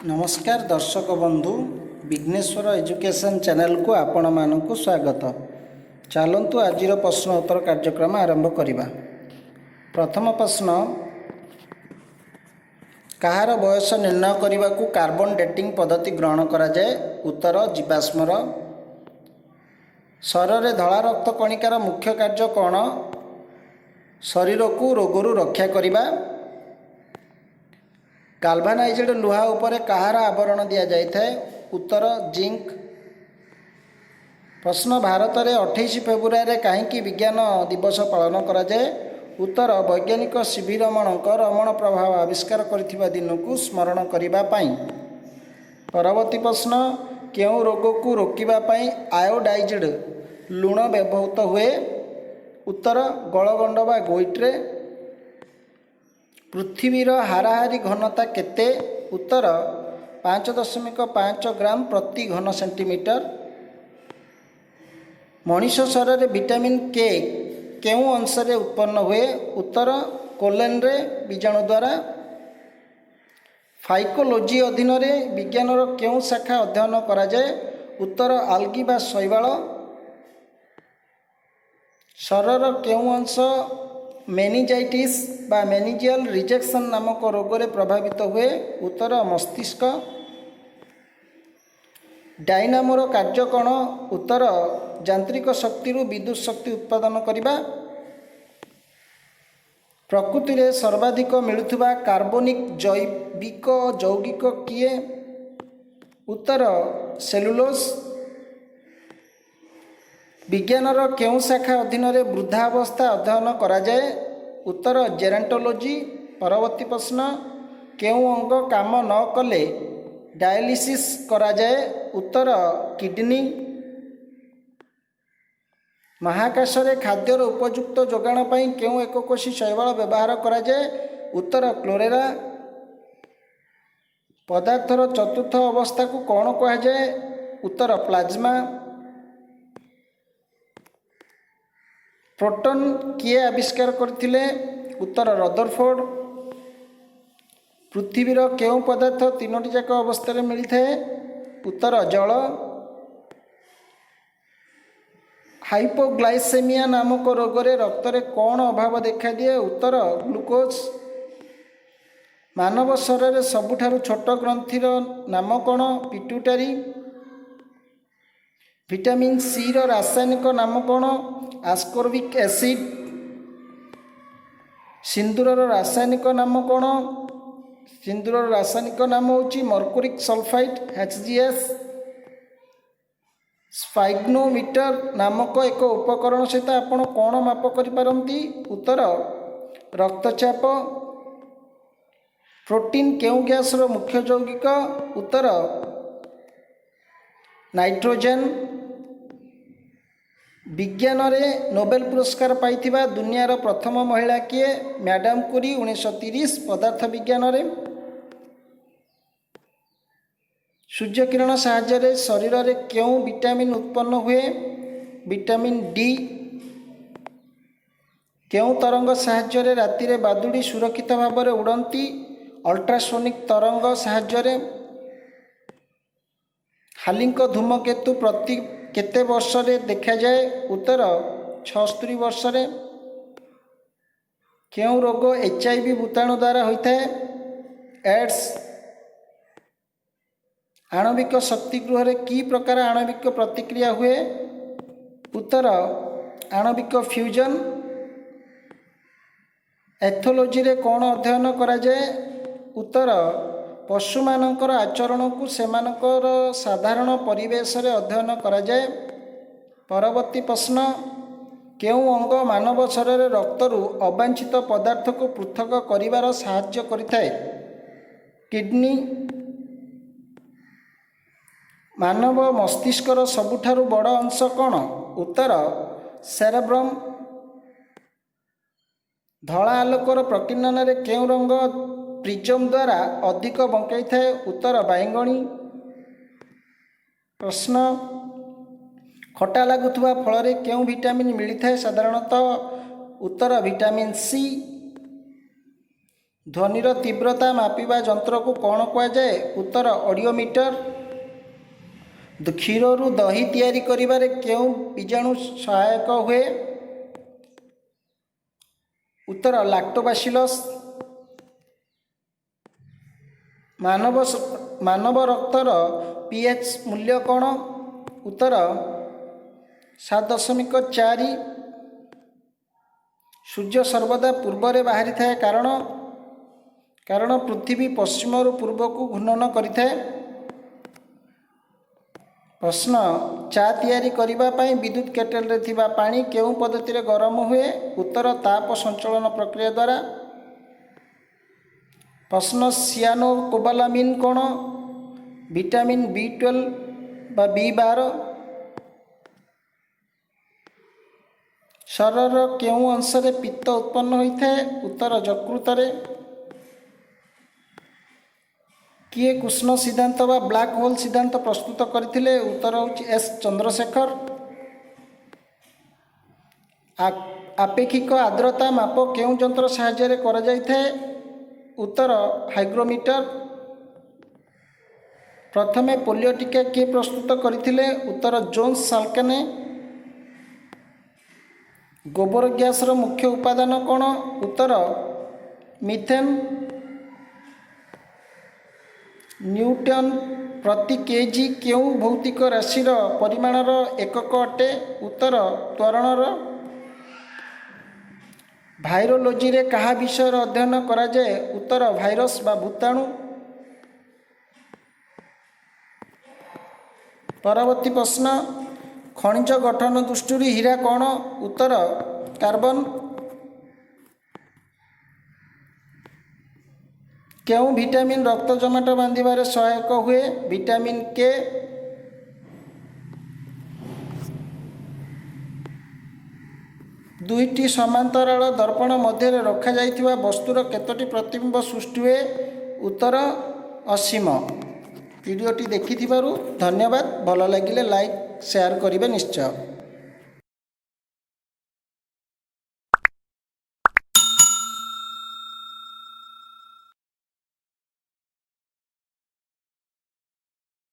ନମସ୍କାର ଦର୍ଶକ ବନ୍ଧୁ, ବିଘ୍ନେଶ୍ୱର ଏଜୁକେସନ୍ ଚ୍ୟାନେଲକୁ ଆପଣମାନଙ୍କୁ ସ୍ୱାଗତ। ଚାଲନ୍ତୁ, ଆଜିର ପ୍ରଶ୍ନ ଉତ୍ତର କାର୍ଯ୍ୟକ୍ରମ ଆରମ୍ଭ କରିବା। ପ୍ରଥମ ପ୍ରଶ୍ନ, କାହାର ବୟସ ନିର୍ଣ୍ଣୟ କରିବାକୁ କାର୍ବନ ଡେଟିଂ ପଦ୍ଧତି ଗ୍ରହଣ କରାଯାଏ? ଉତ୍ତର, ଜୀବାଶ୍ମର। ଶରୀରରେ ଧଳା ରକ୍ତ କଣିକାର ମୁଖ୍ୟ କାର୍ଯ୍ୟ କ'ଣ? ଶରୀରକୁ ରୋଗରୁ ରକ୍ଷା କରିବା। ଗାଲଭାନାଇଜେଡ୍ ଲୁହା ଉପରେ କାହାର ଆବରଣ ଦିଆଯାଇଥାଏ? ଉତ୍ତର, ଜିଙ୍କ। ପ୍ରଶ୍ନ, ଭାରତରେ 28 ଫେବୃଆରୀରେ କାହିଁକି ବିଜ୍ଞାନ ଦିବସ ପାଳନ କରାଯାଏ? ଉତ୍ତର, ବୈଜ୍ଞାନିକ ସିଭି ରମଣଙ୍କ ରମଣ ପ୍ରଭାବ ଆବିଷ୍କାର କରିଥିବା ଦିନକୁ ସ୍ମରଣ କରିବା ପାଇଁ। ପରବର୍ତ୍ତୀ ପ୍ରଶ୍ନ, କେଉଁ ରୋଗକୁ ରୋକିବା ପାଇଁ ଆୟୋଡାଇଜ୍ଡ ଲୁଣ ବ୍ୟବହୃତ ହୁଏ? ଉତ୍ତର, ଗଳଗଣ୍ଡ ବା ଗୋଇଟ୍ରେ। ପୃଥିବୀର ହାରାହାରି ଘନତା କେତେ? ଉତ୍ତର, 5.5 ଗ୍ରାମ ପ୍ରତି ଘନ ସେଣ୍ଟିମିଟର। ମଣିଷ ଶରୀରରେ ଭିଟାମିନ୍ କେ କେଉଁ ଅଂଶରେ ଉତ୍ପନ୍ନ ହୁଏ? ଉତ୍ତର, କୋଲେନରେ ବୀଜାଣୁ ଦ୍ୱାରା। ଫାଇକୋଲୋଜି ଅଧୀନରେ ବିଜ୍ଞାନର କେଉଁ ଶାଖା ଅଧ୍ୟୟନ କରାଯାଏ? ଉତ୍ତର, ଆଲଗି ବା ଶୈବାଳ। ଶରୀରର କେଉଁ ଅଂଶ ମେନିଞ୍ଜାଇଟିସ୍ ବା ମେନିଞ୍ଜିଆଲ ରିଜେକ୍ସନ୍ ନାମକ ରୋଗରେ ପ୍ରଭାବିତ ହୁଏ? ଉତ୍ତର, ମସ୍ତିଷ୍କ। ଡାଇନାମୋର କାର୍ଯ୍ୟ କ'ଣ? ଉତ୍ତର, ଯାନ୍ତ୍ରିକ ଶକ୍ତିରୁ ବିଦ୍ୟୁତ ଶକ୍ତି ଉତ୍ପାଦନ କରିବା। ପ୍ରକୃତିରେ ସର୍ବାଧିକ ମିଳୁଥିବା କାର୍ବନିକ ଜୈବିକ ଯୌଗିକ କିଏ? ଉତ୍ତର, ସେଲୁଲୋଜ। ବିଜ୍ଞାନର କେଉଁ ଶାଖା ଅଧୀନରେ ବୃଦ୍ଧାବସ୍ଥା ଅଧ୍ୟୟନ କରାଯାଏ? ଉତ୍ତର, ଜେରାଣ୍ଟୋଲୋଜି। ପରବର୍ତ୍ତୀ ପ୍ରଶ୍ନ, କେଉଁ ଅଙ୍ଗ କାମ ନ କଲେ ଡାୟାଲିସିସ୍ କରାଯାଏ? ଉତ୍ତର, କିଡନୀ। ମହାକାଶରେ ଖାଦ୍ୟର ଉପଯୁକ୍ତ ଯୋଗାଣ ପାଇଁ କେଉଁ ଏକକୋଷୀ ଶୈବାଳ ବ୍ୟବହାର କରାଯାଏ? ଉତ୍ତର, କ୍ଲୋରେଲା। ପଦାର୍ଥର ଚତୁର୍ଥ ଅବସ୍ଥାକୁ କ'ଣ କୁହାଯାଏ? ଉତ୍ତର, ପ୍ଲାଜମା। ପ୍ରୋଟନ୍ କିଏ ଆବିଷ୍କାର କରିଥିଲେ? ଉତ୍ତର, ରଦରଫୋର୍ଡ। ପୃଥିବୀର କେଉଁ ପଦାର୍ଥ ତିନୋଟି ଯାକ ଅବସ୍ଥାରେ ମିଳିଥାଏ? ଉତ୍ତର, ଜଳ। ହାଇପୋଗ୍ଲାଇସେମିଆ ନାମକ ରୋଗରେ ରକ୍ତରେ କ'ଣ ଅଭାବ ଦେଖାଦିଏ? ଉତ୍ତର, ଗ୍ଲୁକୋଜ। ମାନବ ଶରୀରରେ ସବୁଠାରୁ ଛୋଟ ଗ୍ରନ୍ଥିର ନାମ କ'ଣ? ପିଟ୍ୟୁଟାରୀ। ଭିଟାମିନ୍ ସିର ରାସାୟନିକ ନାମ କ'ଣ? ଆସ୍କୋର୍ବିକ୍ ଏସିଡ୍। ସିନ୍ଦୁରର ରାସାୟନିକ ନାମ କ'ଣ? ସିନ୍ଦୁରର ରାସାୟନିକ ନାମ ହେଉଛି ମର୍କୁରିକ୍ ସଲଫାଇଡ୍, HgS। ସ୍ପାଇଗ୍ନୋମିଟର ନାମକ ଏକ ଉପକରଣ ସହିତ ଆପଣ କ'ଣ ମାପ କରିପାରନ୍ତି? ଉତ୍ତର, ରକ୍ତଚାପ। ପ୍ରୋଟିନ୍ କେଉଁ ଗ୍ୟାସର ମୁଖ୍ୟ ଯୌଗିକ? ଉତ୍ତର, ନାଇଟ୍ରୋଜେନ୍। ବିଜ୍ଞାନରେ ନୋବେଲ ପୁରସ୍କାର ପାଇଥିବା ଦୁନିଆର ପ୍ରଥମ ମହିଳା କିଏ? ମ୍ୟାଡାମ କୁରି, 1930, ପଦାର୍ଥ ବିଜ୍ଞାନରେ। ସୂର୍ଯ୍ୟକିରଣ ସାହାଯ୍ୟରେ ଶରୀରରେ କେଉଁ ଭିଟାମିନ୍ ଉତ୍ପନ୍ନ ହୁଏ? Vitamin D. କେଉଁ ତରଙ୍ଗ ସାହାଯ୍ୟରେ ରାତିରେ ବାଦୁଡ଼ି ସୁରକ୍ଷିତ ଭାବରେ ଉଡ଼ନ୍ତି? ଅଲ୍ଟ୍ରାସୋନିକ୍ ତରଙ୍ଗ ସାହାଯ୍ୟରେ। ହାଲିଙ୍କ ଧୂମକେତୁ ପ୍ରତି କେତେ ବର୍ଷରେ ଦେଖାଯାଏ? ଉତ୍ତର, 76 ବର୍ଷରେ। କେଉଁ ରୋଗ HIV ଭୂତାଣୁ ଦ୍ୱାରା ହୋଇଥାଏ? ଏଡ୍ସ। ଆଣବିକ ଶକ୍ତି ଗୃହରେ କି ପ୍ରକାର ଆଣବିକ ପ୍ରତିକ୍ରିୟା ହୁଏ? ଉତ୍ତର, ଆଣବିକ ଫ୍ୟୁଜନ୍। ଏଥୋଲୋଜିରେ କ'ଣ ଅଧ୍ୟୟନ କରାଯାଏ? ଉତ୍ତର, ପଶୁମାନଙ୍କର ଆଚରଣକୁ ସେମାନଙ୍କର ସାଧାରଣ ପରିବେଶରେ ଅଧ୍ୟୟନ କରାଯାଏ। ପରବର୍ତ୍ତୀ ପ୍ରଶ୍ନ, କେଉଁ ଅଙ୍ଗ ମାନବ ଶରୀରରେ ରକ୍ତରୁ ଅବାଞ୍ଛିତ ପଦାର୍ଥକୁ ପୃଥକ କରିବାର ସାହାଯ୍ୟ କରିଥାଏ? କିଡନୀ। ମାନବ ମସ୍ତିଷ୍କର ସବୁଠାରୁ ବଡ଼ ଅଂଶ କ'ଣ? ଉତ୍ତର, ସେରେବ୍ରମ୍। ଧଳା ଆଲୋକର ପ୍ରକୀର୍ଣ୍ଣନରେ କେଉଁ ରଙ୍ଗ ପ୍ରିଜମ୍ ଦ୍ୱାରା ଅଧିକ ବଙ୍କେଇଥାଏ? ଉତ୍ତର, ବାଇଗଣୀ। ପ୍ରଶ୍ନ, ଖଟା ଲାଗୁଥିବା ଫଳରେ କେଉଁ ଭିଟାମିନ୍ ମିଳିଥାଏ ସାଧାରଣତଃ? ଉତ୍ତର, ଭିଟାମିନ୍ ସି। ଧ୍ୱନିର ତୀବ୍ରତା ମାପିବା ଯନ୍ତ୍ରକୁ କ'ଣ କୁହାଯାଏ? ଉତ୍ତର, ଅଡ଼ିଓମିଟର। କ୍ଷୀରରୁ ଦହି ତିଆରି କରିବାରେ କେଉଁ ବୀଜାଣୁ ସହାୟକ ହୁଏ? ଉତ୍ତର, ଲାକ୍ଟୋବାସିଲସ୍। ମାନବ ରକ୍ତର ପିଏଚ୍ ମୂଲ୍ୟ କ'ଣ? ଉତ୍ତର, 7.4। ସୂର୍ଯ୍ୟ ସର୍ବଦା ପୂର୍ବରେ ବାହାରିଥାଏ କାରଣ ପୃଥିବୀ ପଶ୍ଚିମରୁ ପୂର୍ବକୁ ଘୂର୍ଣ୍ଣନ କରିଥାଏ। ପ୍ରଶ୍ନ, ଚା ତିଆରି କରିବା ପାଇଁ ବିଦ୍ୟୁତ୍ କେଟେଲରେ ଥିବା ପାଣି କେଉଁ ପଦ୍ଧତିରେ ଗରମ ହୁଏ? ଉତ୍ତର, ତାପ ସଞ୍ଚଳନ ପ୍ରକ୍ରିୟା ଦ୍ୱାରା। ପ୍ରଶ୍ନ, ସିଆନୋ କୋବାଲାମିନ୍ କ'ଣ? ଭିଟାମିନ୍ ବି 12 ବା ବି 12। ଶରୀରର କେଉଁ ଅଂଶରେ ପିତ୍ତ ଉତ୍ପନ୍ନ ହୋଇଥାଏ? ଉତ୍ତର, ଯକୃତରେ। କିଏ କୃଷ୍ଣ ସିଦ୍ଧାନ୍ତ ବା ବ୍ଲାକ୍ ହୋଲ୍ ସିଦ୍ଧାନ୍ତ ପ୍ରସ୍ତୁତ କରିଥିଲେ? ଉତ୍ତର ହେଉଛି ଏସ୍ ଚନ୍ଦ୍ରଶେଖର। ଆପେକ୍ଷିକ ଆର୍ଦ୍ରତା ମାପ କେଉଁ ଯନ୍ତ୍ର ସାହାଯ୍ୟରେ କରାଯାଇଥାଏ? ଉତ୍ତର, ହାଇଗ୍ରୋମିଟର। ପ୍ରଥମେ ପୋଲିଓ ଟୀକା କିଏ ପ୍ରସ୍ତୁତ କରିଥିଲେ? ଉତ୍ତର, ଜୋନ୍ସ ସାଲ୍କନେ। ଗୋବର ଗ୍ୟାସର ମୁଖ୍ୟ ଉପାଦାନ କ'ଣ? ଉତ୍ତର, ମିଥେନ୍। ନ୍ୟୁଟନ୍ ପ୍ରତି କେଜି କେଉଁ ଭୌତିକ ରାଶିର ପରିମାଣର ଏକକ ଅଟେ? ଉତ୍ତର, ତ୍ୱରଣର। ଭାଇରୋଲୋଜିରେ କାହା ବିଷୟରେ ଅଧ୍ୟୟନ କରାଯାଏ? ଉତ୍ତର, ଭାଇରସ୍ ବା ଭୂତାଣୁ। ପରବର୍ତ୍ତୀ ପ୍ରଶ୍ନ, ଖଣିଜ ଗଠନ ଦୃଷ୍ଟିରୁ ହୀରା କ'ଣ? ଉତ୍ତର, କାର୍ବନ। କେଉଁ ଭିଟାମିନ୍ ରକ୍ତ ଜମାଟ ବାନ୍ଧିବାରେ ସହାୟକ ହୁଏ? Vitamin K. ଦୁଇଟି ସମାନ୍ତରାଳ ଦର୍ପଣ ମଧ୍ୟରେ ରଖାଯାଇଥିବା ବସ୍ତୁର କେତୋଟି ପ୍ରତିବିମ୍ବ ସୃଷ୍ଟି ହୁଏ? ଉତ୍ତର, ଅସୀମ। ଭିଡ଼ିଓଟି ଦେଖିଥିବାରୁ ଧନ୍ୟବାଦ। ଭଲ ଲାଗିଲେ ଲାଇକ୍, ସେୟାର କରିବେ ନିଶ୍ଚୟ।